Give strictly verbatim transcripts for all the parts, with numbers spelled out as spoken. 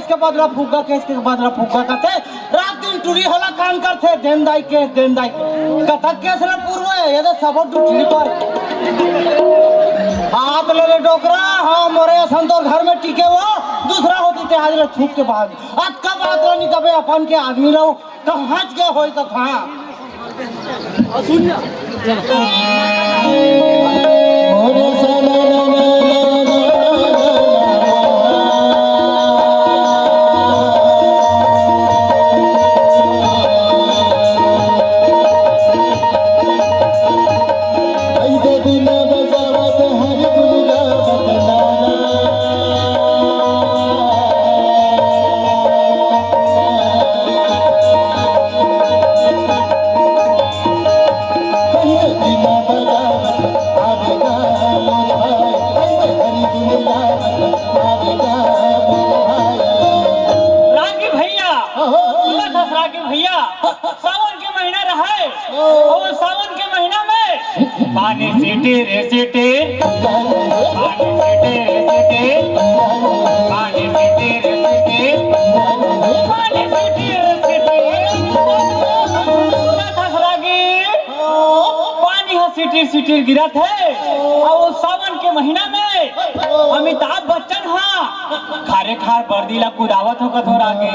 के बदला फुग्गा, केस के बदला फुग्गा कथे। रात दिन टूरी हला कान करथे, देन दाई के, देन दाई के। कथक केस ल पूर्व हे, ये तो सबो टूटली पर। हाथ ले ले डोकरा, हाँ, मोरे असन तोर घर में टिके वो, दूसरा होती ते आज ले थूक के बाहर। अतका बात ल निकबे अपन के आदमी लो, कहाँ गे होई तो कहाँ। रागी भैया, अहो। सुनत हस रागी भैया, सावन के महीना रहय, अउ सावन के महीना में पानी सिटी रे सिटी, पानी सिटी रे सिटी, पानी सिटी रे सिटी, पानी सिटी रे सिटी। सुनत हस रागी, पानी ह सिटिर सिटिर गिरत हे, अउ सावन के महीना में अमिताभ बच्चन ह खारे खार बरदी ला कुदावत हो कथों रागी।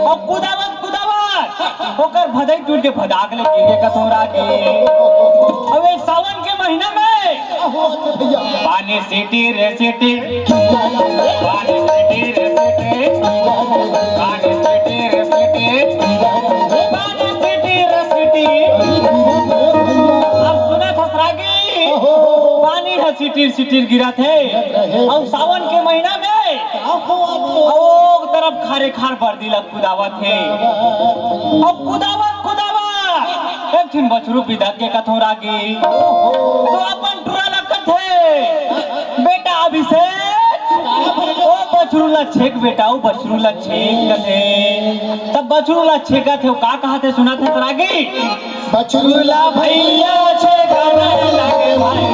अउ कुदावत कुदावत ओकर भदई टूट के भदाक ले गिर गे कथों रागी। अउ ए सावन के महीना में पानी सिटी रे सिटी, पानी सिटी रे सिटी, पानी सिटी रे सिटी, पानी सिटी रे सिटी। अब सुनत हस रागी, पानी ह सिटिर सिटिर गिरत हे। अउ सावन के महीना में अउ ओ तरफ खारे खार बरदी ल कुदावत हे। अउ कुदावत कुदावत एक ठिन बछरू बिदक गे कथों रागी। तो अपन टुरा ल कथे, "बेटा अभिषेक, ओ बछरू ल छेक बेटा, ओ बछरू ल छेक," कथे। तब बछरू ल छेकत हे, ओ का कहत हे सुनत हस रागी। बछरू ला भैया छेकने लगे भाई।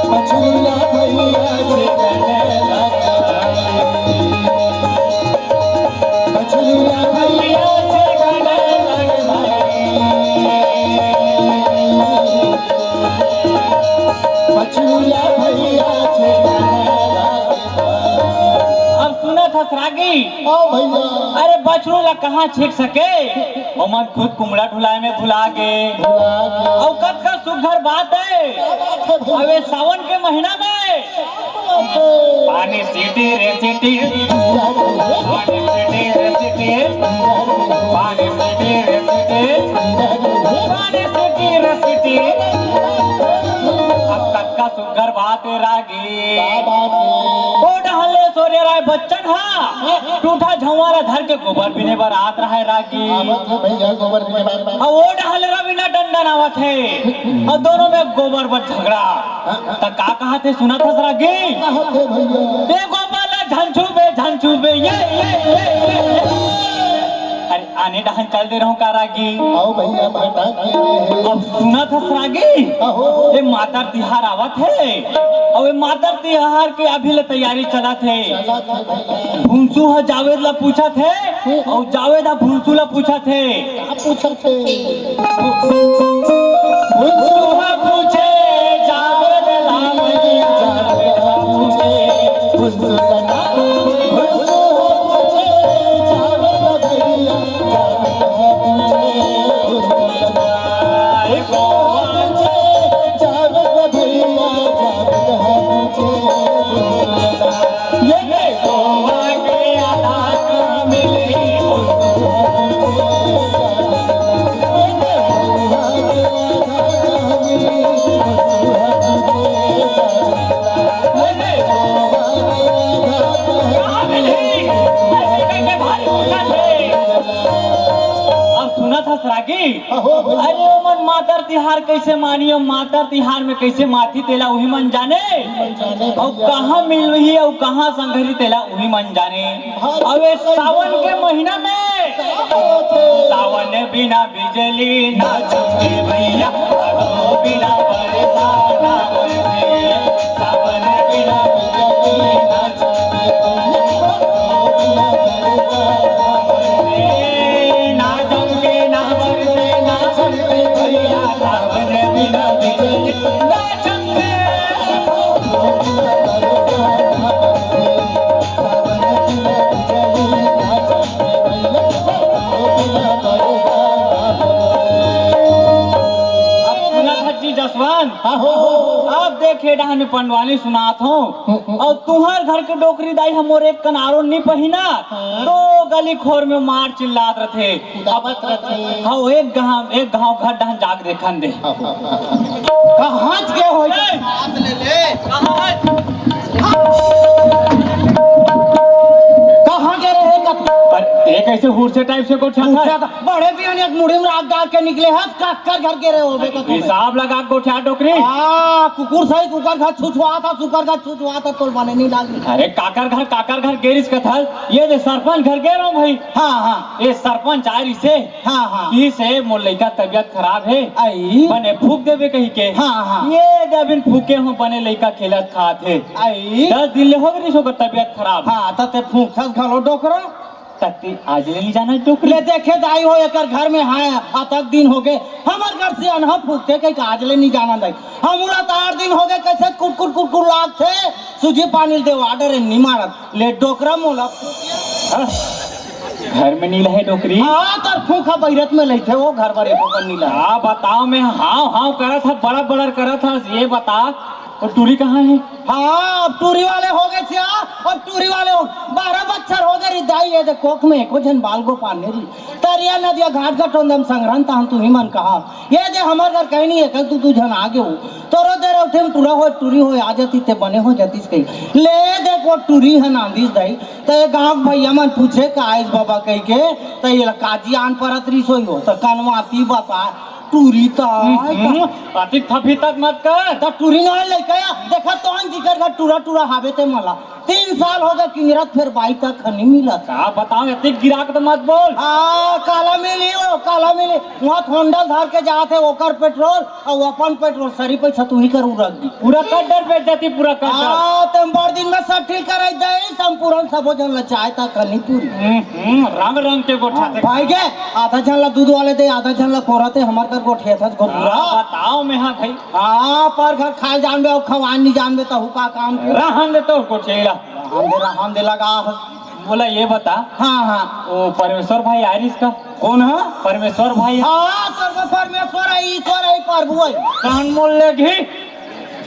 बछरू ला भैया छेकने लगे भाई। बछरू ला भैया छेकने लगे भाई। बछरू ला भैया छेकने लगे भाई। अब सुनत हस रागी, हाँ भैया। अरे बछरू ला कहाँ छेक सके, ओमन खुद कुमड़ा ढुलाए में भुला गे। भुला गे। अउ कतका सुघर बात हे। क्या बात हे भैया? अबे सावन के महीना में क्या बात हे? पानी सिटी रे सिटी, पानी सिटी रे सिटी, पानी सिटी रे सिटी, पानी सिटी रे सिटी। अब कतका सुघर बात हे रागी। का बात हे? ओ डहले सोरे राय बच्चन हा, टूठा झउवा ला धर के गोबर बिने बर आत रहय रागी। आवत हे भैया, गोबर बिने बर। अउ ओ डहले रवीना टंडन आवत हे, अउ दोनों में गोबर बर झगड़ा। त का कहत हे सुनत हस रागी? कहत हे भैया। ए गोबर ला झन छूबे, झन छूबे, ये, ये, ये, ये, ये। अरे आने डहन चल दे रहूं का रागी? आओ भैया, भटक गे रहे। अब सुनत हस रागी? अहो। ए मातर तिहार आवत हे। अउ ए मातर तिहार के अभी ले तैयारी चलत हे। चलत हे भैया। भुंसू ह जावेद ला पूछत हे, अउ जावेद ह भुंसू ला पूछत हे। का पूछत हे? भुंसू ह पूछे जावेद ला, जावेद ह पूछे भुंसू ला। अब सुनत हस रागी? अहो भैया। अरे ओमन मातर तिहार कइसे मानही, अउ मातर तिहार में कइसे मातही तेला उही मन जाने। मन जाने अउ भैया। कहाँ मिलही अउ कहाँ संघरही तेला उही मन जाने। हाँ। अबे सावन के महीना में का होथे? सावन बिना बिजली ना चमके भैया, अगो बिना बरसा ना बरसे। में पंडवानी सुनात हूँ। हम्म, हम्म। अउ तुहर घर के डोकरी दाई ह मोर एक कन आरो नी पहिना, हाँ। तो गली खोर में मार चिल्लात रथे। कुदावत रथे। हाँ, एक गांव, एक गांव घर डहन जाके देखन दे। कहाँ के हो? ए! बात ले ले। कहाँ? कहाँ के रहे कब? अरे, ये कैसे हुरसे टाइप से गोठियात हस? बड़े बिहान एक मुड़ी में राख डाल के निकले हस, काकर घर के रहे होबे तो। हिसाब लगा के गोठिया डोकरी। हाँ, कुकुर सही कुकर घर छुछुआ था, सुकर घर छुछुआ था, तोर बने नहीं लागी। अरे काकर घर, काकर घर गेरिस कथस, ये दे सरपंच घर गे रहो भाई। हाँ, हाँ। ये सरपंच आय रिसे। हाँ, हाँ। किहिसे मोर लइका तबियत खराब हे, आई। बने फूंक देबे कहिके। हाँ, हाँ। ये दे अभी फूंके हो, बने लइका खेलत खात हे। आई। दस दिन ले हो गइस ओकर तबियत खराब। हाँ, त ते फूंकथस घलो डोकरा। त ते आज ले नी जानस डोकरी? ले देखे दाई हो, एकर घर में हाय, अतक दिन हो गए, हमर घर से अनहा फूंकथे कहिके आज ले नी जानन दाई। हमू ला त आठ दिन हो गए, कैसे कुटकुट कुटकुट लागथे, सूजी पानी ल देवा डरे नी मारत। ले डोकरा मोला। हाँ? घर में नी लहे डोकरी? हाँ, तोर फूंक ह बहिरत में लइथे, वो घर बर एको कन नी लहे। हाँ, बताओ, मैं हाव हाव करत हस, बड़ा बड़ा करत हस, ये बता, वो टूरी कहाँ हे? हाँ, अब टूरी वाले हो गए सिया, अब टूरी वाले हो, बारह बच्छर हो गए री दाई, ये दे कोख में एको झन बाल गोपाल नहीं री। तरिया नदिया घाट घटोंदम संग्रहण तहन तुही मन कहा, ये दे हमर घर कहीं नहीं है, कल तू दू झन आगे हो, तोरो दे रहो ठेम टूरा हो, टूरी हो, आ जाती ते बने हो जातीस कही। ले देख वो टूरी हन आंदीस दाई, त ये गांव के भैया मन पूछे का आइस बाबा कहिके, त ये ला काजी आन परत रिस होई हो, त कनवाती बता, टूरी त आय का। हम्म, अतिक फफीतक मत कर। त टूरी न होय लइका या, देखा तो हन जिकर घर टूरा टूरा हावे ते मला। तीन साल हो गए किंजरत, फेर बाई तक हनी मिलत। का बताओ, अतिक गिराक त मत बोल। आ, काला मिली हो, काला मिली। वहाँ होंडा धर के जात हे, ओकर पेट्रोल अउ अपन पेट्रोल सरी पैसा तू ही कर उरक दी। पूरा कड्डर बेच जाती, पूरा कड्डर। हाँ, तुम बड़ दिन में सब ठीक कराई दे, संपूर्ण सबो झन ला चाय ता कनी पूरी। हम्म, हम्म, रंग रंग के गोठा हाँ, दे। भाई के आधा झन ला दूध वाले दे, आधा झन ला कोरा ते, हमर कर गोठिया था गोबुरा। हाँ, बताओ मैं हाँ भाई। हाँ, पर घर खाए जानबे अउ खवान नहीं जानबे, तहु का काम के। रहन दे तोर गोठिया। रहन दे, रहन दे लगा। बोला ये बता। हाँ, हाँ। वो परमेश्वर भाई आय रिस का? कौन है? परमेश्वर भाई। हाँ, तोर को परमेश्वर है, ईश्वर है, प्रभु है। कान मोल ले घी।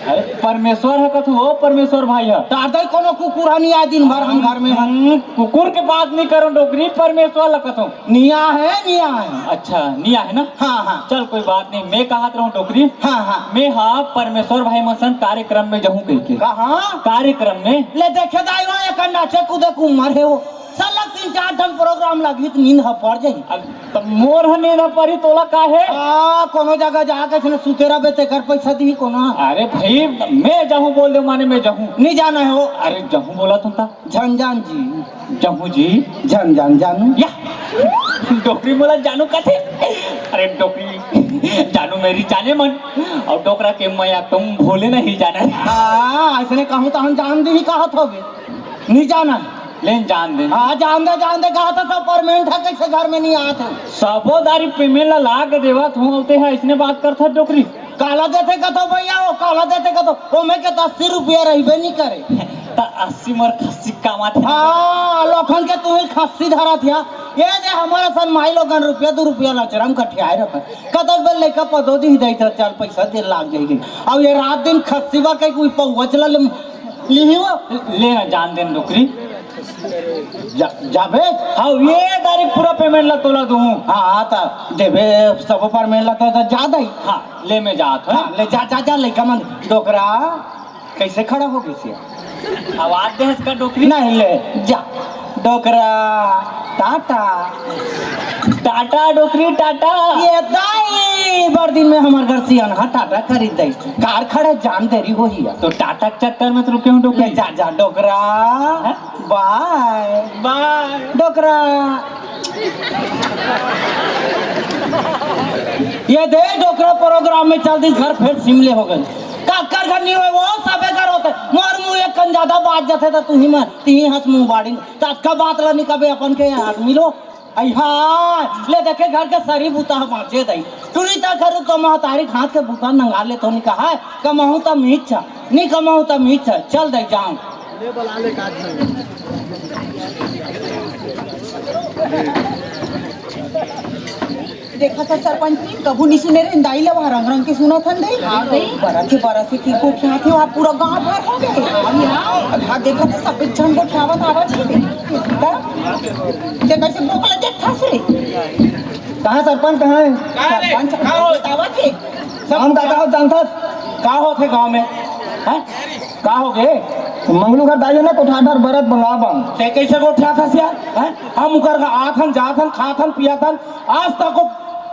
अरे परमेश्वर है कथू, वो परमेश्वर भाई है। दादा ही कोनो कुकुर है नहीं आय दिन भर हम घर में है। हम्म, कुकुर के बात नहीं करो डोकरी, परमेश्वर ला कथू। निया है, निया है। अच्छा, निया है ना? हाँ, हाँ। चल कोई बात नहीं, मैं कहत रहूँ डोकरी। हाँ, हाँ। मैं हाँ परमेश्वर भाई मन संग कार्यक्रम में जाहूँ कहिके। कहाँ? कार्यक्रम में। ले देखे दाई हो, एक अंडा छे कूदे के उम्र है वो। साला तीन चार ठन प्रोग्राम लगही त नींद ह पड़ जाही। अब त मोर ह नींद ह पड़ही, तोला का हे? आ, कोनो जगह जाके इसने सुते रहबे, तेकर पैसा दिही कोनो? अरे भाई, मैं जाहूँ बोल दे, माने मैं जाहूँ। नहीं जाना है वो। अरे जाहूँ बोला तुम ता। झन जान जी। जाहूँ जी। झन जान जानू। या। डोकरी मोला जानू कथे। अरे डोकरी, जानू मेरी जाने मन। अउ डोकरा के मया तुम भोले नहीं जाना। हाँ, इसने कहूँ त हम जान दिही कहत होबे। नहीं जाना। लेन जान दे। हाँ, जान दे, जान दे, कहा था सब परमेंट है, कैसे घर में नहीं आते? सबो दारी पेमेंट ला लाग देवत हूँ, ते है, इसने बात करत हस डोकरी। काला देथे कथो भैया, वो काला देथे कथो, ओमे के त अस्सी रुपया रहिबे नहीं करे। त अस्सी मोर खस्सी काम आथे। हाँ, लोखन के तू ही खस्सी धरत या। ये दे हमारा सन माई लोगन रुपया दू रुपया लचरम कठियाए रखत। कतक बेर लइका पदो दी दई त चल पैसा दे लाग जाएगी। अब ये रात दिन खस्सी बा कहीं कोई पौवा चला ले लिही वो। ले ना जान देन डोकरी। जा, जाबे? हाँ, ये तारीख पूरा पेमेंट ला तोला दूँ। हाँ, हाँ, त देबे सब पेमेंट ला त, त जा दई। हाँ, ले मैं जात हूँ। हाँ, ले जा, जा, जा, लइका मन डोकरा। कैसे खड़ा हो गई सिया? आवाज दे इसका डोकरी। नहीं ले, जा। डोकरा, टाटा। टाटा डोकरी, टाटा। ये दाई, बड़ दिन में हमार घर सियान, हाँ, टाटा खरीद दई। कार खड़ा जान देरी हो ही है। तो टाटा के चक्कर में तो रुके हूँ डोकरी। ले जा, जा, डोकरा। हाँ? बाय। बाय। डोकरा। ये दे डोकरा प्रोग्राम में चल दी, घर फेर सिमले हो गए। काकर घर नहीं होए, वो सबे घर होते। मोर मुँह एक कन ज्यादा बात जाते तो तू ही मैं, ती ही हंस मुँह बाड़ी। ततका बात ला निकबे अपन के आदमी लो। आई हाँ, ले देखे घर के सरी बूता ह बाँचे दई। टुरी त घर तो महतारी हाथ के बूता नंगा ले तो नहीं कहा है, कमाहूँ त मीच छ, नहीं कमाहूँ त मीच छ, चल दई जाऊँ। देखा था सरपंच जी, कभू नहीं सुने रहे दाई ला, वहाँ रंग रंग के सुना था दाई। हाँ दाई। बरत हे, बरत हे, की गोठियाथे, वहाँ पूरा गांव भर हो गए। हाँ देखा था, सब झन गोठियावत आवत हे। का? ते कैसे बोकला देखा से? कहाँ सरपंच, कहाँ है? सरपंच बतावत हे। सब हम दादा हो जानता। का होथे गांव में? हैं? का हो गए? मंगलू घर दाई है ना, कोठार भर बरत बंगा बंग। ते कैसे गोठियाथस यार? हैं? हम उकर का आथन, जाथन, खाथन, पियाथन, आज तक वो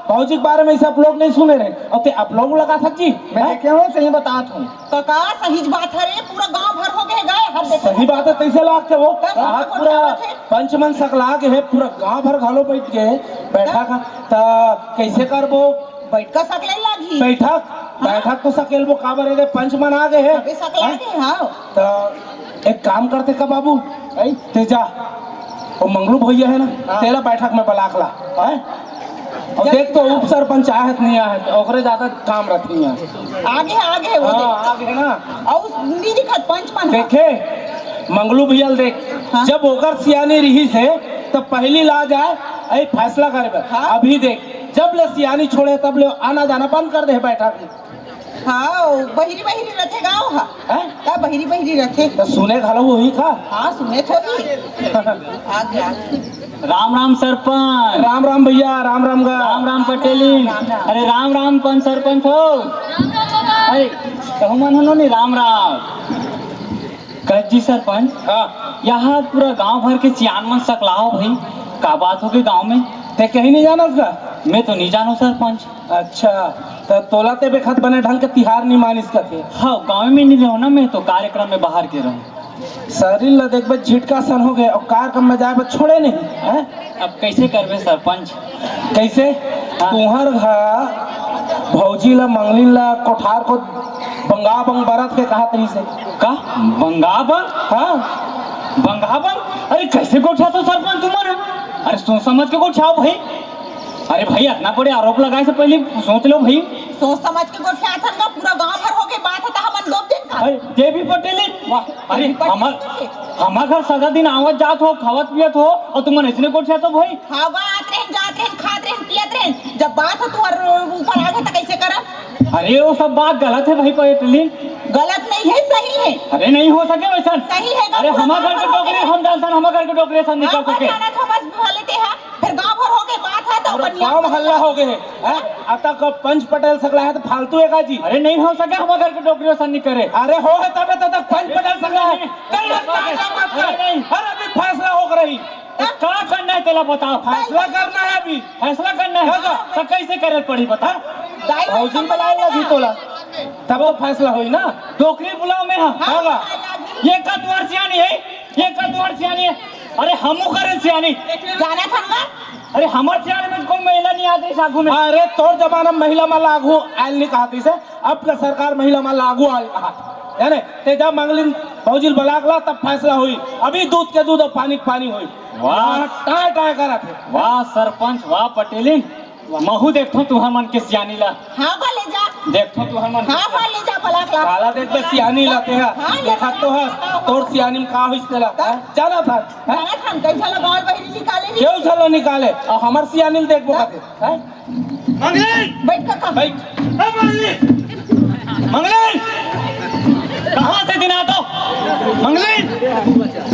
भौजी के बारे में इसे आप लोग नहीं सुने रहे। और ते आप लोग लगा था जी? मैं हैं? देखे हूँ, सही बतात हूँ। तो का सही बात है रे, पूरा गांव भर हो गए, गए, हर देखे। सही बात है, कैसे लागते वो? तब आज सबको पूरा बतावत है। पंच मन सकला के है, पूरा गांव भर घलो बैठ गए, बैठा तब? का, त कैसे करबो? बैठका सकले लागही। बैठक, हाँ। बैठक तो सकेलबो, काबर रे, पंच मन आ गए है। अबे सकला हाँ? के, हाँ। त एक काम करते का बाबू, ऐ, ते जा, वो मंगलू भैया है ना, हाँ। तेला बैठक में बलाक ला, हैं? और जब देख तो उप सरपंच आहत नहीं आहत, ओकरे ज्यादा काम रहती है। आगे, आगे वो हाँ, देख। आगे ना। और नहीं दिखत पंच मन। देखे, मंगलू भैया ल देख, हाँ। जब ओकर सियानी रही से, तो पहली ला जाए, ऐ फैसला करे बर। हाँ। अभी देख, जब ले सियानी छोड़े, तब ले आना जाना बंद कर दे बैठक में। हाँ, वो बहिरी बहिरी रथे गाँव हा। हैं? का बहिरी बहिरी रथे? तो सुने घलो वही का? हाँ, सुने थोड़ी। आ गया। राम राम सरपंच। राम राम भैया, राम राम गा। राम राम पटेलिन। राम राम। अरे राम राम पंच सरपंच हो। अरे कहूँ मन हो नी राम राम। कह जी सरपंच। हाँ। यहाँ पूरा गांव भर के सियान मन सकलाहो भाई। का बात हो गई गांव में? ते कहीं नहीं जानस का? मैं तो नहीं जानू सरपंच। अच्छा, त तोला ते बेखत बने ढंग के तिहार नहीं मानिस कथे। हाँ, गांव में नहीं रहो ना, मैं तो कार्यक्रम में बाहर के रहूँ। शरीर ला देखबे झिटका सन हो गए और कार्यक्रम में जाए बर छोड़े नहीं, हैं? अब कैसे करबे सरपंच? कैसे? हाँ। तुहर घर भौजी ला, मंगलिन ला, कोठार को बंगा बंग बरत के कहत रही से। का? बंगा बंग? हाँ। बंगा बंग? अरे कैसे गोठियाथो सरपंच तुमन? अरे सोच समझ के गोठियाओ भाई। अरे भाई, इतना बड़े आरोप लगाए से पहले सोच लो भाई। सोच समझ के गोठियाथन का पूरा गांव भर हो गए बात है, तो हमन डूब दिन का। अरे, देवी पटेल ही? वाह, अरे, देवी पटेल हमार, कैसे? हमार घर सदा दिन आवत जात हो, खावत पियत हो, और तुमन ऐसने गोठियाथो भाई। खावा आत रहन, जात रहन, खात रहन, पियत रहन, जब बात हो तुम्हारे ऊपर आ गए तो कैसे करब? अरे, वो सब बात गलत है भाई पटेल। गलत नहीं है, सही है। अरे, नहीं हो सके वैसन। सही है, अरे, पूरा हमार घर के डोकरी, हम जानथन, हमार घर के डोकरी ऐसा नहीं कर सके। जाना था बस भले ते हा। फिर गांव भर हो गए बात है तो पूरा अपन गांव यहाँ हल्ला हो गए है, हैं? अब तक पंच पटेल सकला है तो फालतू है का जी? अरे नहीं हो सके हमारे घर के डोकरी वैसा नहीं करे। अरे हो है तबे तो तक पंच पटेल सकला है। अरे नहीं। तेरा ताजा मत कर। अरे नहीं। अरे अभी फैसला हो रही। तो का करना है तेला बताओ। फैसला करना है अभी। फैसला करना है। हाँ, हाँ। तो कैसे करे पड़ी बता? भौजी बुलाए लगी तोला। तब तो फैसला होई ना। डोकरी बुलाओ मैं हाँ। हाँ, हाँ। ये का तुम्हार सियानी है? ये का तुम्हार सियानी है? अरे हमू करे सियानी। जाना था ना? अरे हमर सियानी में कोई महिला नहीं आती सागू में। अरे तोर जमाना में महिला मन लागू आयल नहीं कहती से, अब का सरकार महिला मन लागू आयल कहत। यानी ते जा मंगलिन भौजी ल बलाक ला तब फैसला हुई। अभी दूध के दूध और पानी के पानी हुई। वाह। टाय टाय करत है। वाह सरपंच, वाह पटेलिन। महू देखथो तुहर मन के सियानी ला। हाँ बा ले जा। देखथो तुहर मन के हाँ बा ले जा बलाक ला। काला देख बे सियानी ला ते हा। हाँ, ले देखत तो हस। तोर सियानी में का होइस तेला। तब? हाँ? जाना था। हाँ? जाना था, कई झला गाँव बहिरी निकाले नहीं। क्यों झला निकाले? और हमर सियानी ल देखबो तब? कते। हैं? मंगली! बैठ काका। बैठ। ए मंगली! मंगली! कहाँ से दिन आता? मंगली!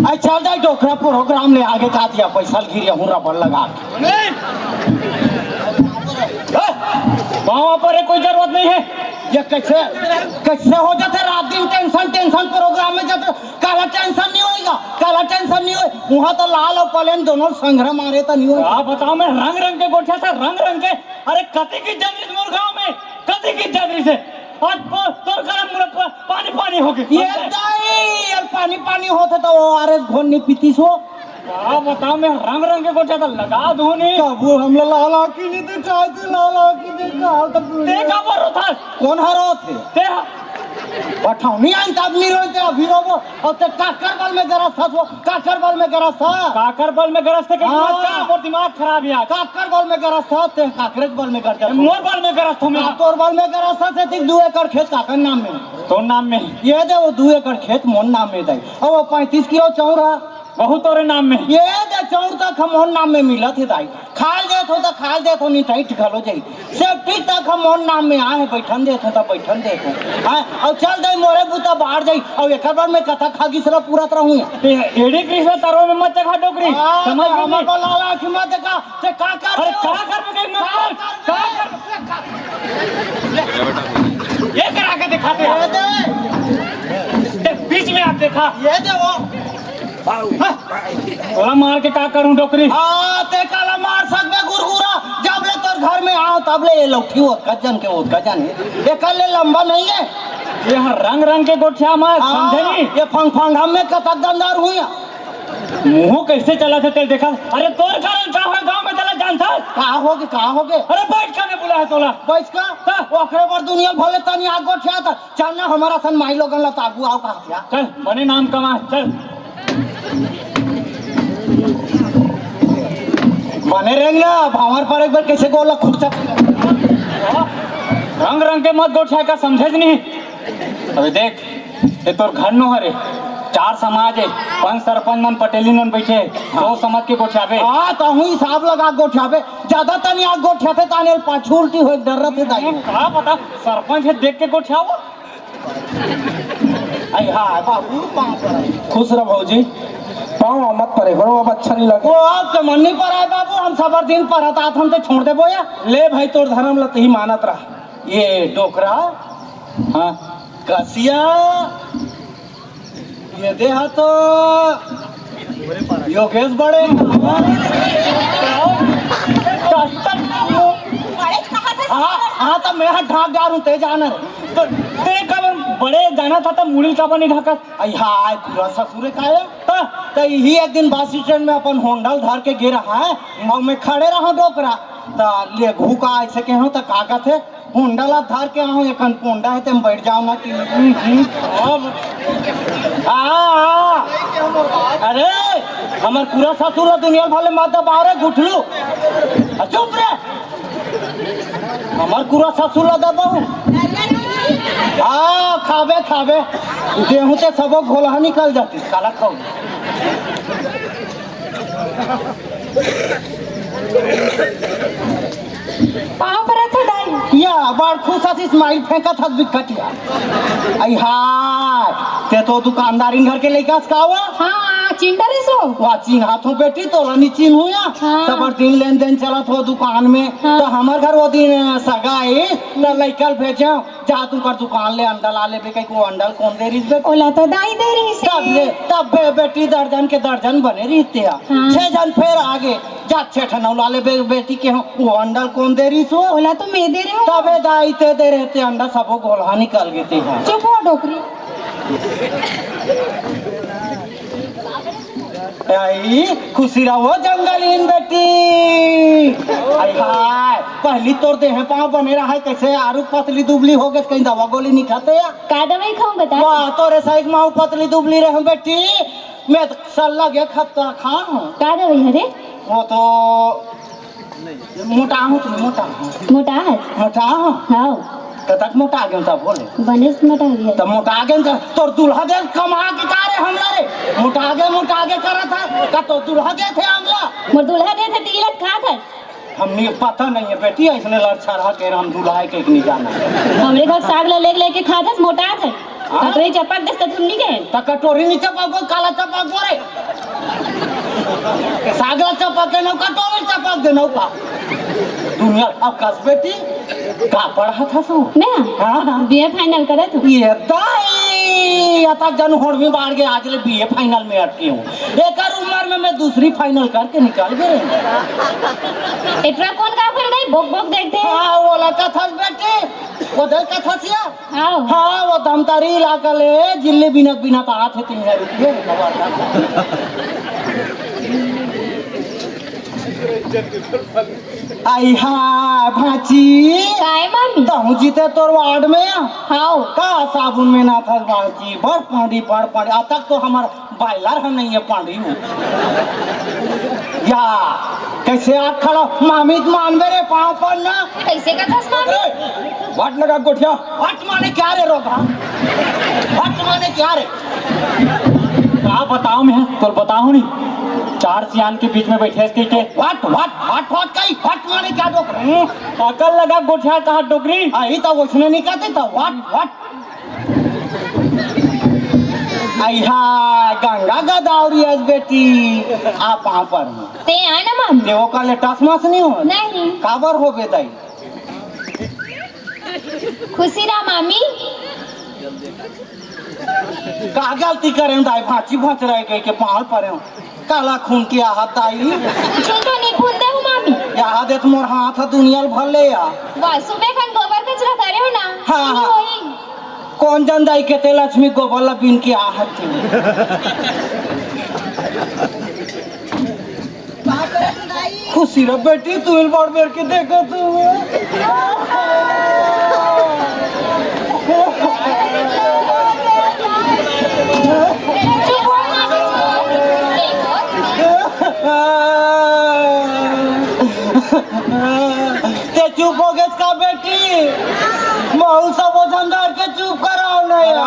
आई चल जाए डोकरा प्रोग्राम ले आगे का दिया पैसा गिरिया हूँ रबर लगा के। मंगली! ए, वहाँ पर कोई जरूरत नहीं है। ये कैसे, कैसे हो जाते रात दिन टेंशन, टेंशन प्रोग्राम में जाते, काला टेंशन नहीं होएगा, काला टेंशन नहीं होए। वहाँ तो लाल और पलेन दोनों संग्रह मारे तो नहीं होए। आप बताओ, मैं रंग रंग के गोठिया था, रंग रंग के। अरे कति की जगरी से मोर गाँव में, कति की जगरी से। आज तो तोर गरम मुरब्बा पानी पानी हो गए। ये दाई, यार पानी पानी होते तो वो आरएस घोल नहीं पीती सो। का बताओ, मैं रंग रंग के गोठिया तो लगा दूं नहीं। कबू हमला लाल आँखी नहीं दिखाई थी, लाल आँखी दिखा तो पूरी। ते का पर रोथा? कौन हरो थे? ते हा- पठौनी आइन तब नहीं रोते, अभी रोबो। और ते काकर बल में गरज था सो, काकर बल में गरज था। काकर बल में गरज थे कि हाँ। दिमाग का, मोर दिमाग खराब है आज। काकर बल में गरज था, ते काकरे बल में गरज था। मोर बल में गरज था मैं। हाँ, तोर बल में गरज था, से ठीक दो एकड़ खेत काकर नाम में। तोर नाम में। ये दे वो दो एकड़ खेत मोर नाम में दे। और वो पैंतीस किलो चौरा। बहू तोरे नाम में। ये दे चौर तक हम मोर नाम में मिलत हे दाई। खाल देत हो त खाल देत हो, नहीं टाइट घलो जाई। सेफ्टी तक हम मोर नाम में आहे, बैठन देत हो त बैठन देत हो। हाँ, अउ चल दे मोरे बूता बाहर जाई, अउ एकर बर मैं कथा खागी सरा पूरत रहूं। ए-, एड़ी कृष्ण तरवा में मत चघा डोकरी, हाँ, समझ तो में हमर नहीं। बलाला आँखी मत देखा, ते का कर अरे रहे हो? का कर रहे हो? का कर, का कर? ये करा के दिखाते हैं। ये दे। देख, बीच में आप देखा। ये दे वो। हाँ। तोला मार के का करूं डोकरी? हाँ, ते काला मार सकबे गुरगुरा। जब ले तोर घर में आओ, तब ले ये लौठी ओतका जन के ओतका जन हे। एकर ले लंबा नहीं है। ये हर रंग रंग के गोठिया मार, हाँ, समझे नहीं? ये फंग फंग हम में कतक दंदार हुई। मुंह कैसे चला थे तेरे देखा? अरे तोर कारण का हो गांव में चला जानता? का होगे, का होगे? अरे बैठ का ने बुला है तोला? बैठ का? हाँ। ओकरे बर दुनिया भले तनी आग गोठिया था। चल ना, हमारा सन माई लोगन ला तागू आओ कहा क्या? चल, बने नाम कमा, चल। बने रेंग ना, भावर पर एक बार कैसे गोला खुर्चा। रंग रंग के मत गोठिया का समझे नहीं। अबे देख, ये तोर घर नो हरे, चार समाज है, पंच सरपंच मन पटेली मन बैठे, हाँ। दो समझ के गोठियाबे। हाँ, तो हूँ हिसाब लगा गोठियाबे, ज्यादा तनी आग गोठियाते ताने पाछू उल्टी होए डर रहते दाई। का पता, सरपंच है देख के गोठियाओ। आई हाय बाबू, पाँव पड़े। खुश रह भौजी, पाँव मत पड़े, बड़ो अब अच्छा नहीं लगे। वो आपके मन नहीं पड़ा है बाबू, हम सबर दिन पढ़त आत हम तो छोड़ देबो या। ले भाई, तोर धर्म ला तही मानत रह। ये डोकरा, हाँ, कसिया, ये देहा तो योगेश बड़े। हाँ, हाँ, तो मैं हाथ ढाक जा रहा हूँ, ते जाना है। तो ते काबर बड़े जाना था, तो मुड़ी काबर नहीं ढाका? आई हाय, पूरा ससुरे का है। हाँ, तो यही एक दिन बस स्टैंड में अपन होंडल धर के गिरा है, और मैं खड़े रहा डोकरा, तो ले घूका ऐसे के हूँ, तो का कहते, होंडा ला धर के आहूं, एकन पोंडा हे, तेम बैठ जाओ ना कि। हम्म, हम्म, अब। आ, आ। अरे, हमर पूरा ससुर ला दुनिया भर ले मत दबाओ रे, गुठलू। आ, चुप रे। हमर पूरा ससुर ला दबाऊ। हाँ, खाबे, खाबे। गेहूं से सबो घोलहा निकल जाती, काला खाऊ। पाँव परत हो दाई। या, बड़ खुश हस, smile फेंकत हस बिकटिया। आई हाय, ते तो दुकानदारिन घर के लइका हस का वो? हाँ, चिन्ह डरे सो। वाह, चिन्हात हो बेटी, तोला नी चिन्हू या। हाँ। सबर दिन लेन देन चलत हो दुकान में। हाँ। तो हमर घर वो दिन सगाई, तो लइका ल भेजे। जा तू कर दुकान ले अंडा ला लेबे, कहीं को अंडा ल कौन दे रहीस बे? ओला तो दाई दे रहीस हे। तब ले, तब बे, बेटी दर्जन के दर्जन बने रहीस ते हा। हाँ। छह जन फेर आगे, जा छह ठन अउ ला लेबे, बेटी के हो, वो अंडा ल कौन दे रहीस हो? ओला तो मैं दे रहे हूँ। तबे दाई ते दे रहे ते अंडा सबो गोलहा निकल गे ते हा। चुप हो डोकरी। आई, खुशी रहो जंगलीन बेटी। आई हाय, पहली तोर देह पाँव बने रहा है, कैसे आरु पतली दुबली हो गए, कहीं दवा गोली नहीं खाते या? का दवाई खाऊं बता? वाह, तोरे साइज माँ पतली दुबली रहे बेटी, मैं सल्ला के खत्ता खा हूँ। का दवाई हरे? वो तो मोटा हूँ, तुम मोटा हूँ। मोटा है? मोटा हूँ। हाँ। कतक मोटा गए तब बोले? बने से मोटा गया। तब मोटा गए तो तोर दूल्हा दे कमा के का रे हमला रे? मोटा गए, मोटा गए करा था। का तोर दूल्हा दे थे हमला? मोर दूल्हा दे थे तिलक खा था। हमनी के पता नहीं है बेटी, ऐसने लड़छा रहा के हम दूल्हा के नहीं जाना। हमरे घर साग ला लेके लेके खा था, मोटा था। हाँ? कटोरी चपक दे, तो तुम नहीं गए? तो कटोरी नहीं चपक गो, काला चपक गो रे। सागला चपक के नौका, टोमी चपक दे नौका। दुनिया अब कस बेटी, का पढ़ा था तू? मैं? हाँ, हाँ। बीए फाइनल करे तू। ये दाई, अतक जन होड़ में बाढ़ के आज ले बीए फाइनल में अटकी हूँ। एकर उम्र में मैं दूसरी फाइनल करके निकल गए। इतना कौन काम कर गई? बोक बोक देखते हैं। हाँ, वो लड़का था बेटी, वो दिल का था सिया। हाँ। हाँ, वो धमतरी इलाका ले जिल्ली बिनत बिनत आत हे तीन हजार रुपये। आई हाँ, भांची। काय मामी? तहूँ जीते तोर वार्ड में? हाँ। का साबुन में ना था भांची, बड़ पांडी, बड़ पांडी। आ तक तो हमार बायलर ह नहीं है पांडी हूँ। या, कैसे आग खड़ा? मामी त मानबे रे, पाँव पर ना। कैसे कथस मामी? अरे, वाट लगा गोठिया। वाट माने क्या रे रोगा? वाट माने क्या रे? आप बताओ मैं, तोल बताओ नहीं। चार सियान के बीच में बैठे हस कहिके। What, what, what, what कही? What माने क्या डोकरा? हम्म, अकल लगा गोठिया कहा डोकरी। अही तो वइसने नहीं कहते तो what, what? अइहा गंगा गोदावरी अस बेटी, आप वहाँ पर। ते आए ना मामी। ते वो का लेटास मास नहीं हो? नहीं। काबर हो बेदाई? खुशी रहा मामी। का गलती करें दाई, भांची भांच रह गई के पाल परे हो। काला खून के आहत दाई। झूठो नहीं खून दे हूँ मामी। या देत मोर हाथ ह दुनिया ल भर ले या। वाह, सुबह खन गोबर कचरा करे हो ना। हाँ, हाँ। वही। कौन जन दाई के ते लक्ष्मी गोबर ला बीन के आहत थे। खुशी रह बेटी, तू इल बार बेर के देखा तू। ते चुप हो गेस का बेटी? महू सबो झन धर के चुप कराओ ना यार।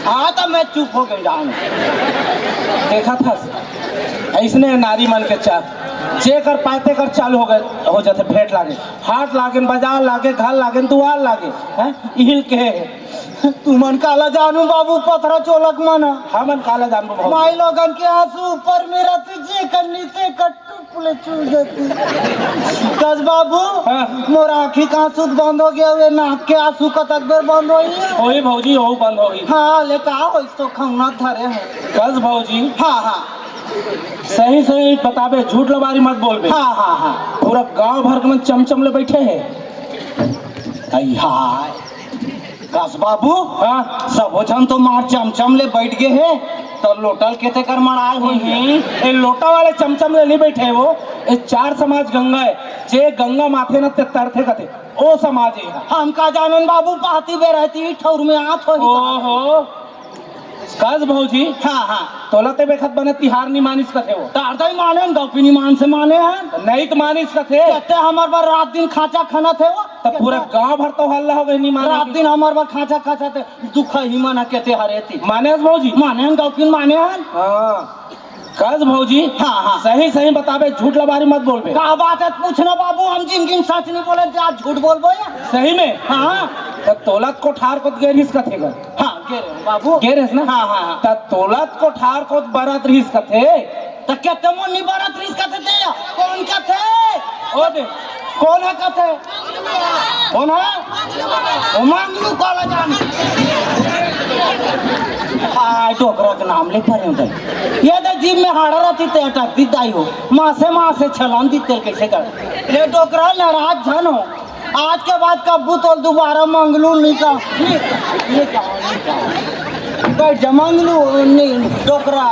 हाँ, तो मैं चुप हो गई जान। देखा था अइसने नारी मन के चाल, जेकर पाय तेकर चालू हो गए, हो जाथे, भेंट लागे, हाट लागे, बाजार लागे, घर लागे, दुआर लागे, हैं? इहिल के तुमन काला जानू बाबू, पथरा चोलक मन। हमन काला जानबो भौजी। माई लोगन के आंसू ऊपर में रथे, जे कर नीचे कर टुप ले चू जाती। कस बाबू, हाँ। मोर आँखी के आंसू बंद हो गया, वे नाक के आंसू कतक बेर बंद होई? होई भौजी, हो बंद होई। हाँ, ले का होई तो खंगना धरे है। कस भौजी। हाँ, हाँ। सही सही बताबे, झूठ लबारी मत बोलबे। हाँ, हाँ, हाँ। पूरा गांव भर के मन चमचम ले बैठे हैं। आई हाय। कस बाबू, हाँ। सबो झन तो मार चमचम ले बैठ गए हैं, तो लोटल केते कर मड़ाए होई? हम्म, ए लोटा वाले चमचम ले नहीं बैठे वो, ए चार समाज गंगा है, जे गंगा माथे न ते तरथे कथे, ओ समाज है। हम का जानन बाबू, पाती बेरहती ठौर में आत होई। ओहो। कस भौजी। हाँ, हाँ। तोला ते बेखत बने तिहार नी मानिस कथे वो। तार दई माने, गौपी नी मान से माने हैं। नहीं त मानिस कथे। कहते हमर बर रात दिन खाचा खाना थे वो। त पूरा गांव भर तो हल्ला हो गए, नी माने। रात दिन हमर बर खाचा खाचा थे, दुख ही मना कहते हरे ती। माने हस भौजी? माने हैं, गौपी माने हैं। हाँ। कस भौजी। हाँ, हाँ। सही सही बताबे, झूठ लबारी मत बोलबे। का बात है, पूछना बाबू, हम जिंदगी में सच नहीं बोले, आज झूठ बोलबो या? सही में? हाँ। त तोला त कोठार कोत गे रिहिस कथे गा। हाँ, गे रहे बाबू। गे रहे ना? हाँ, हाँ, हाँ। त तोला त कोठार कोत बरत रिहिस कथे। त केते मोनी बरत रिहिस कथे ते या? कौन कथे? ओ दे। कौन है कथे? कौन है? ओ मंगलू काला जान। आय डोकरा के नाम ले परे उधर। ये दे जीभ में हाड़ा रहती ते अटक दी दाई हो। मासे मासे छलान दी तेल कैसे कर? ले डोकरा नाराज झन हो। आज के बाद कब्बू तोल दोबारा मंगलू नहीं कहा, नहीं, नहीं कहा, नहीं कहा। बैठ जा मंगलू, नहीं, डोकरा।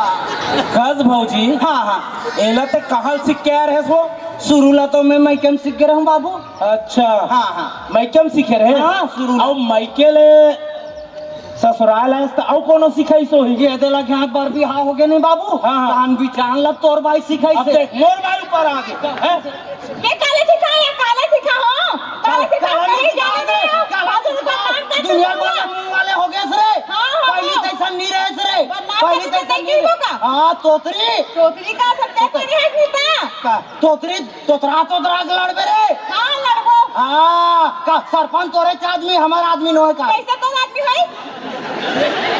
कस भौजी। हाँ, हाँ। एला ते कहाँ सीख के आ रहे हो? शुरू ला तो मैं मायके में सीख के रहूं बाबू। अच्छा। हाँ, हाँ। मायके में सीखे रहे? हाँ, शुरू ला। अउ मायके ले ससुराल आयस त अउ कोनो सिखाइस होही? ये दे ला के हाथ बार बिहाव हो गए नहीं बाबू। हाँ, हाँ। तान बिचान ला तोर बाई सिखाइस अब से। देख, मोर बाई ऊपर आ गए, हैं? ये काला सिखा, ये काला सिखा हो। काला सिखा, काला नहीं कहीं सिखा जाने रे, दे। काला बाबू सिखा। बदनाम कर दुनिया दुनिया। वाला मुंह वाले हो गए रे। हाँ, हाँ, पहली हाँ। तैसा नहीं रहे रे। बदनाम पहली करके तैसा नहीं नहीं रहे। होगा। हाँ, तोतरी। तोतरी का सब क्या करे है सीता? का, तोतरी तोतरा तोतरा के लड़बे रे। हाँ, लड़बो। हाँ, का सरपंच तोरे च आदमी, हमर आदमी नोहे का? कैसे तोर आदमी होई?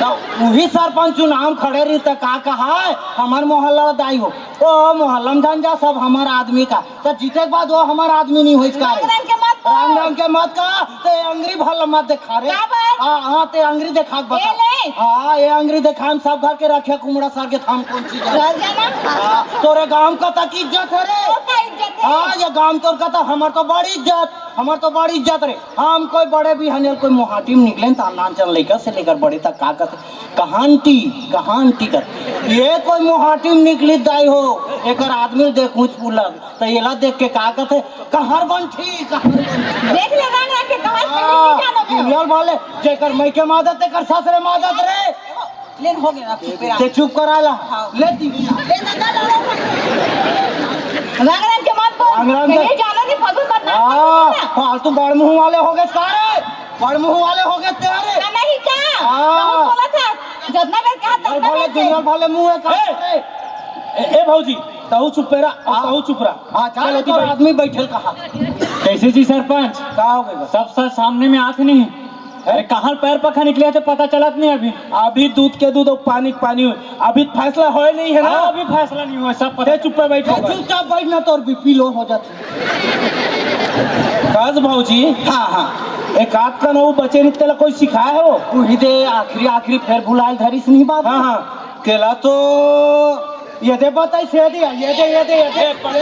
तो उही सरपंच चुनाव खड़े रही त का कहा है? हमर मोहल्ला दाई हो। ओ मोहल्ला में जान जा सब हमर आदमी का। त जीते के बाद वो हमर आदमी नहीं होई का रे? रंग रंग के मत बोल। रंग रंग के मत का, ते अंगरी भल मत देखा रे। का बात? हाँ, हाँ, ते अंगरी देखा के बता। ए ले। हाँ, ये अंगरी देखा हम सब घर के रखे कुमड़ा सर के थाम कौन चीज है? चल जाना। हाँ, तोरे गांव का तक इज्जत है रे। तो का इज्जत है? हाँ, ये गांव तोर का तो हमर तो बड़ी इज्जत, हमर तो बड़ी इज्जत रे। हम कोई बड़े भी हनियल कोई मोहाटी में निकले त नान चल लइका से लेकर बड़े तक का कहते, कहांटी, कहांटी कर। ये कोई मोहाटी में निकली दाई हो, एकर आदमी देख ऊंच पुलक, त येला देख के का कहते, कहर बंठी, कहर बंठी। देख ले रंग रंग के कहर हाँ, पहले क्या लगे हो? दुनिया वाले, जेकर मइके मादत, तेकर सासरे मादत रे। लेन हो गया, आप चुप रहा। ते चुप करा ला। हाँ। ले दी। ले दादा, ले, ले। रंग रंग के मत बोल। रंग रंग के। कहीं जानो नहीं, फगुन बदनाम हाँ, कर दूंगा। फालतू बड़ मुंह वाले हो गए सारे। बड़ मुंह वाले हो गए तेरे। ना नहीं का? हाँ। बहुत बोला था। जितना बेर कहा अरे भले दुनिया भले मुंह है का? ए, ए, ए भौजी, तहू चुप रहा, हाँ। तहू चुप रहा। हाँ, जा चलो रे, जी तोर भाई। आदमी बैठल कहा। कैसे जी सरपंच? का हो गया? सब सच सामने में आत नहीं। अरे कहाँ पैर पखा निकले थे पता चलत नहीं अभी। अभी दूध के दूध और पानी के पानी हुए। अभी फैसला होए नहीं है ना? हाँ, अभी फैसला नहीं हुआ, सब पता। चुप पे बैठो। ए, चुपचाप बैठ ना, तोर बीपी लो हो जाती। कस भौजी। हाँ, हाँ। एक आध का नौ बचे नहीं तेला कोई सिखाए हो? उही दे आखिरी, आखिरी फेर भुलाल धरिस नहीं बात। हाँ, हाँ। तेला तो ये दे बताई से दे, ये दे, ये दे, ये दे। ए, पकड़।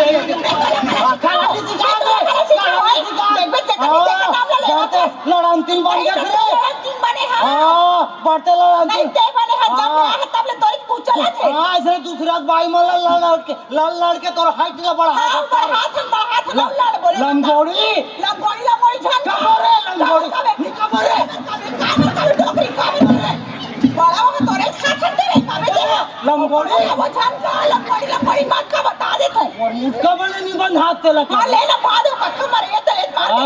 हाँ, कहानी सिखा दे, कहानी सिखा दे। देख, देख, देख, हाँ, देख, नाम ले, ले, बढ़ते ले। लड़ांतिन बन गया रे। तीन बने, हाँ। हाँ, बढ़ते लड़ांतिन। नहीं, ते बने, हाँ, जब हाँ। आया है, तब ले तोरी पूछला थे। हाँ, ऐसे दूसरा बाई मला लड़ लड़ के, लड़ लड़ के तोर हाइट ला बढ़ा हाँ, दे। बढ़ा थे, बढ़ा थे, लड़, लड़, बोले लंगोड़ी। लंगोड़ी, लंगोड़ी, झन। कबर रे, लंगोड़ी। कबर, कबर। कबर, कबर, कबर, डोकरी, कबर रे। बड़ा होगा तोरे साथ हट दे रे, बाबे दे। लंगोड़ी। अब झन का लंगोड़ी, लंगोड़ी मत का बता दे तू। और मुक्का बने नहीं बंद हाथ ते लगा। हाँ, ले ना, बाद में पक्का मर गया, तो ले मार दे। हाँ।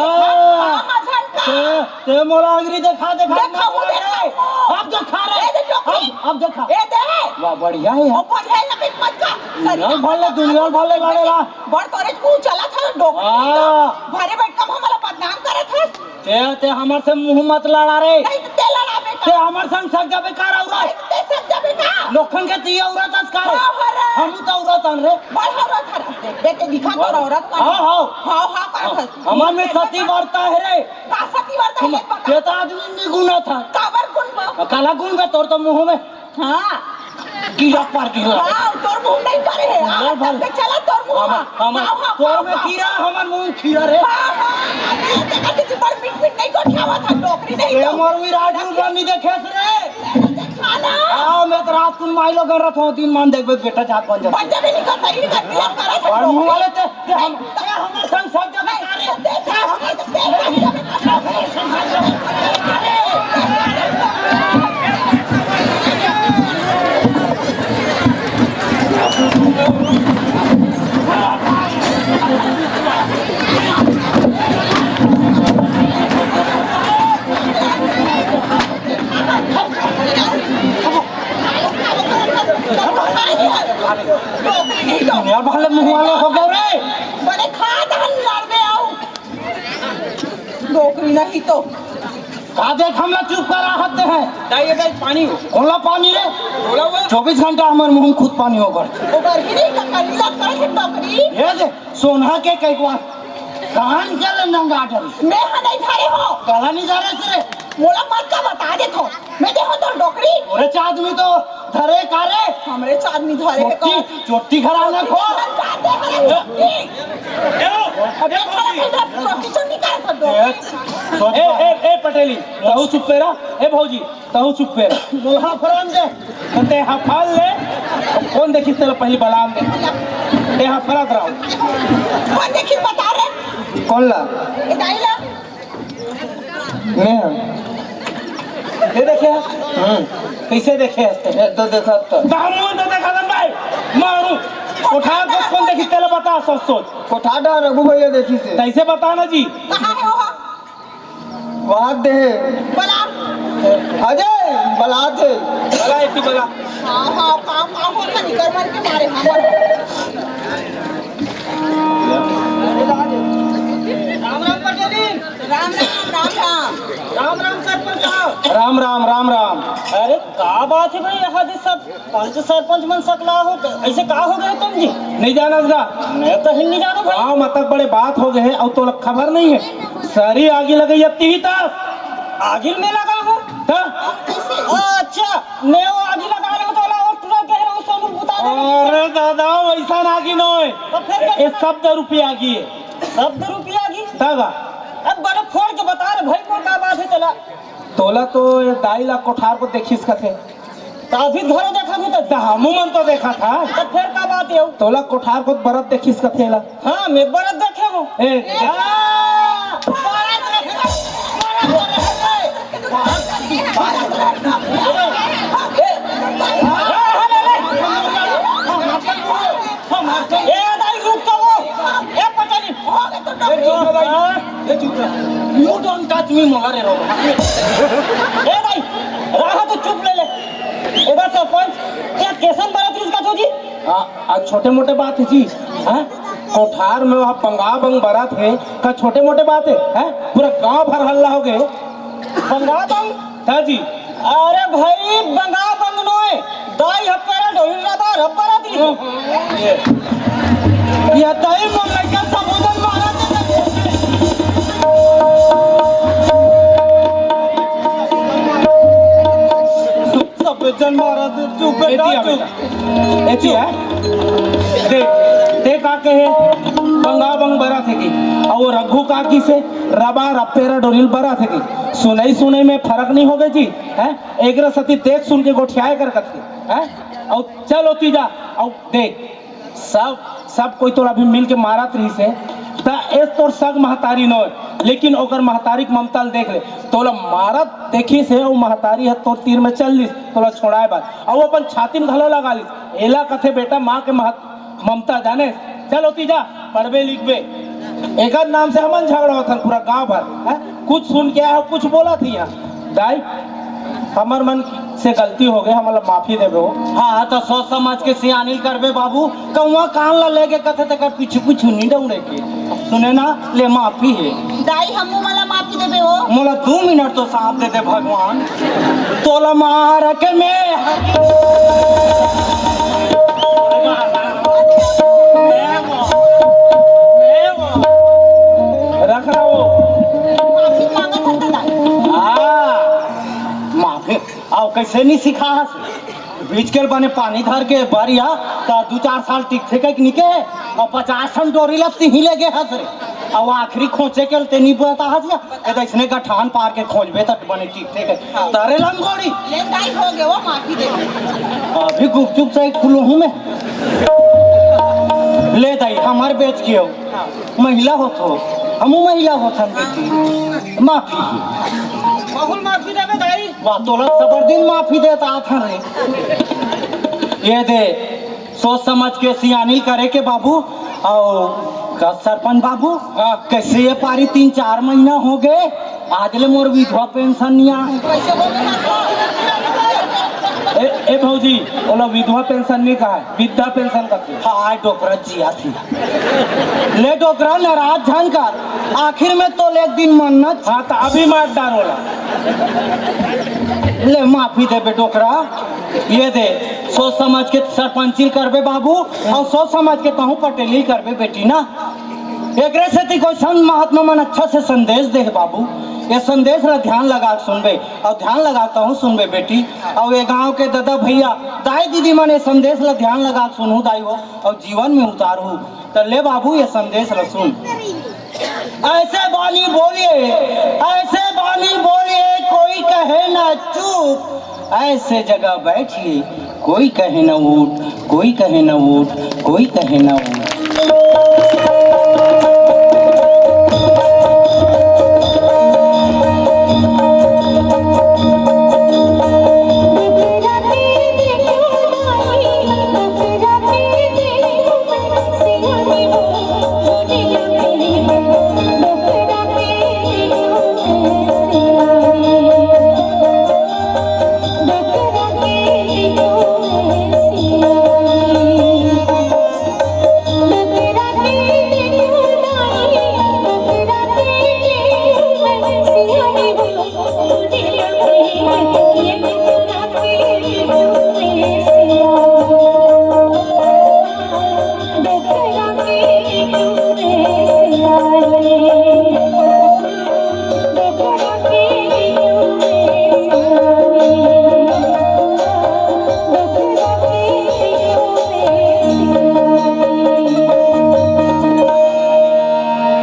हाँ, हाँ, झन का। ते, ते मोला आगरी देखा, देखा, देखा, वो देखा, वो। अब देखा रे। ए, दे, डोकरी। अब, अब देखा। ए, दे। वाह, बढ़िया है यार। ओ, बढ़िया है, लपेट मत का। दुनिया भले, दुनिया भले लड़े ला। बड़ तोरे मुंह चला था, डोकरी। हाँ। घरे बैठ के हमारा बदनाम करे था। ते, ते हमर से मुंह मत लड़ा रे। नहीं तो ते लड़ा बेटा। ते हमर संग सग जाबे का रउरा? नहीं तो ते सग जाबे का? लोखन के तिया औरत अस का रे? हाँ, हाँ रे। हम तो औरत हन रे। बड़ औरत हन रे। देख के दिखा तो औरत का। हाँ, हाँ। हाँ, हाँ, करत हस। हमर में सती वार्ता है रे। का सती वार्ता है, ये बता। ये तो आदमी निगुना था। काबर गुन बा? काला गुन बा तोर तो मुंह में। हाँ। गिरा पार गिरा। हाँ, तोर मुंह नहीं पारे है। हाँ, हाँ, भाई। तब चला तोर मुंह। हम, हाँ, हम, हाँ, हाँ, तोर हाँ, में हाँ। कीड़ा, हमर मुंह खीरा रे। हाँ, हाँ, अरे, देखा कि तू बड़ मीठ मीठ नहीं गोठियावा था, डोकरी नहीं ए, तो। मोर विराट रूप रानी देखे रे। खाना। हाँ, मैं तो रात को माई लोग रहता हूँ, दिन मान देखबे बेटा जात बन जाता। बन जाबे नहीं कर, सही नहीं कर, दिया करा था और मुंह डोकरी। वाले ते, ते हम, ते हमर संग सब जगह नहीं, करे। ते, ते, हम, ते, यार, भले मुंह वाले हो गए रे। बड़े खा दहन लड़ में आओ। डोकरी नहीं तो। का देख हमला चुप करा हद है। दाई, ये दाई, पानी हो। कोला पानी रे? बोला हुआ। चौबीस घंटा हमर मुंह में खुद पानी होकर। ओकर ही नहीं का नीला करे है डोकरी। ये दे, सोना के कई बार कान के ले नंगा डरी। मैं हा नहीं धरे हो। काला नहीं धरे से रे। मोला मत का बता दे थो। मैं दे हो तो डोकरी। अरे चा आदमी तो धरे का रे? हमरे चा आदमी धरे है का? चोटी, चोटी खराब ना खो। चोटी खराब है, चोटी। ए, अबे ए, खड़ा भौजी। है, चोटी, चोटी का है तो? ए, सोच ए, बा। ए, ए, पटेली, तहू चुप पे रह। ए, भौजी, तहू चुप पे रह। बोल, हाँ, फरान दे। तो ते हाँ, फाल ले। कौन देखी तेरा पहली बलान दे? ते हाँ, फरान रहा। कौन देखी बता रे? कौन ला? ए, दाई ला। मैं हूँ। ये देखे? हम्म। कैसे देखे हंसते? ये तो देखा तो। दामू तो देखा था भाई। मारू। कोठार को कौन देखी तेला बता सोच सोच। कोठार डा रघु भैया देखी से। कैसे बता ना जी? कहाँ है वो? वहाँ दे। बला। अजय, बला थे। बला, इतनी बला। हाँ, हाँ, काम, काम होता नहीं, कर मर के मारे, हाँ, मारे। राम राम पटेली। राम राम, राम राम। राम राम सरपंच साहब। राम राम, राम राम। अरे का बात है भाई, यहाँ दे सब पंच सरपंच मन सकला हो, ऐसे का हो गए तुम जी? नहीं जानस गा? मैं तो हिल नहीं जानू भाई। गाँव में तक बड़े बात हो गए हैं, अब तो खबर नहीं है। सरी आगी लगे ये तीही तस। आगिल में लगा हो? हाँ? अच्छा, मैं वो आगी लगा रहा हूँ तो वाला और पूरा कह रहा हूँ सोनू बुता दे। अरे दादा, वैसा ना आगी नोय। तो फिर कैसे ये लगा? शब्द रूपी आगी है। शब्द रूपी आगी? तब? अब बड़े फोड़ के बता रे भाई, कौन का बात है चला? तोला तो ये दाई ला कोठार को देखिस कथे। काफी घरों देखा हूँ तो। तो हमू मन तो देखा था। तो फिर का बात है? तोला कोठार को बरत देखिस कथे ला। हाँ, मैं बरत देखे हूँ। ए, ए, आ, बरत देखे, बरत देखे। ए, दाई, रुक तो वो। ए, पटेली। ए, चुप रह भाई। ए, चुप रह। You don't touch me, मोला रे रो। ए, दाई, रहा तो चुप ले ले। ए, बस। सरपंच, ये कैसन बरत रिहिस कथो जी? आ, आ छोटे मोटे बात हे जी, हैं? कोठार में वहाँ बंगा बंग बरत हे, का छोटे मोटे बात हे, हैं? पूरा गांव भर हल्ला हो गए। बंगा बंग? हाँ जी। अरे भाई, बंगा बंग नोय, दाई हप्पेरा ढोहिल रदा हप्पा रत रिहिस। ये, ये दाई मन लइका सबो झन मारा दे। सब जन मारा दे, चुप ए बेटा, जिया चुप। बेटा। ए जिया। देख, ते का कहे, बंगा बंग बरत हे कि, अउ वो रघु का किसे, रबा रप्पेरा डोरिल बरत हे कि। सुनई सुनई में फरक नहीं होगे जी, हैं? एकरा सती देख सुन के गोठियाए कर कथे, हैं? अउ चल ओती जा, अउ देख, सब, सब कोई तोला अभी मिल के मारत रिहिस हे, त एस तोर सग महतारी नोय, लेकिन ओकर महतारी के ममता ल देख ले, तोला मारत देखिस हे, अउ महतारी ह तोर तीर में चल दिस, तोला छोड़ाए बर, अउ अपन छाती में घलो लगा लिस। एला कथे बेटा माँ के महत-, ममता जाने। चल ओती जा, पढ़बे लिखबे। एकर नाम से हमन झगड़ा होथन पूरा गांव भर, हैं? कुछ सुन के आए हो, कुछ बोला थी यहाँ। दाई, हमर मन से गलती हो गए, हमला माफी देबे हो। हाँ, तो सोच समझ के सियानी करबे बाबू। कौआ कान ला लेके कथे तेकर पीछू पीछू नहीं दौड़े के। सुने ना, ले माफी हे। दाई, हमू मन ला माफी देबे हो। मोला दू मिनट तो साथ दे दे भगवान। तोला मार के मैं रख रहा हूँ। माफी मांगत हन त दाई। हाँ, माफी। अउ कैसे नहीं सिखा हस? बीच के बने पानी धर के बरिया, त दू चार साल टिकथे के निके, अउ पचास ठन डोरी ला तिही ले गे हस रे। अउ आखिरी खोचे के ते नहीं बता हस या, ए त इसने गठान पार के खोजबे त बने टिकथे के। तरे लंगोड़ी। ले दाई हो गए वो माफी दे। अभी गुपचुप से खुलो हूँ मैं। ले दाई, हमार बेच के हो। महिला होत हो, हमू महिला होत हन बेटी। माफी। बहुत माफी देबे दाई। वाह, तोला सबर दिन माफी देत आत हन रे। ये दे, सोच समझ के सियानी करे के बाबू। अउ का सरपंच बाबू, हाँ। कैसे ये पारी तीन चार महीना हो गए, आज ले मोर विधवा पेंशन नहीं आए। कैसे बोले ना? ए, ए भौजी, ओला विधवा पेंशन नहीं कहा, वृद्धा पेंशन कथे। हाय डोकरा जिया थी। ले डोकरा नाराज झन कर, आखिर में तो ले एक दिन मन्नत। हाँ, तो अभी मार डार ओला। ले माफी देबे डोकरा, ये दे, सोच समझ के सरपंची करबे बाबू, अउ सोच समझ के तहूँ पटेली करबे बेटी ना। एकरे सेती कोई संत महात्मा मन अच्छा से संदेश दे हे बाबू। ये संदेश ला ध्यान लगा के सुनबे, अउ ध्यान लगा के तहूँ सुनबे बेटी। अउ ये गांव के दादा भैया, दाई दीदी मन ये संदेश ला ध्यान लगा के सुनहू दाई हो, अउ जीवन में उतारहू। त ले बाबू ये संदेश ला सुन। ऐसे बानी बोलिए, ऐसे बानी बोलिए, कोई कहे ना चुप, ऐसे जगह बैठिए, कोई कहे ना उठ, कोई कहे ना उठ, कोई कहे ना उठ।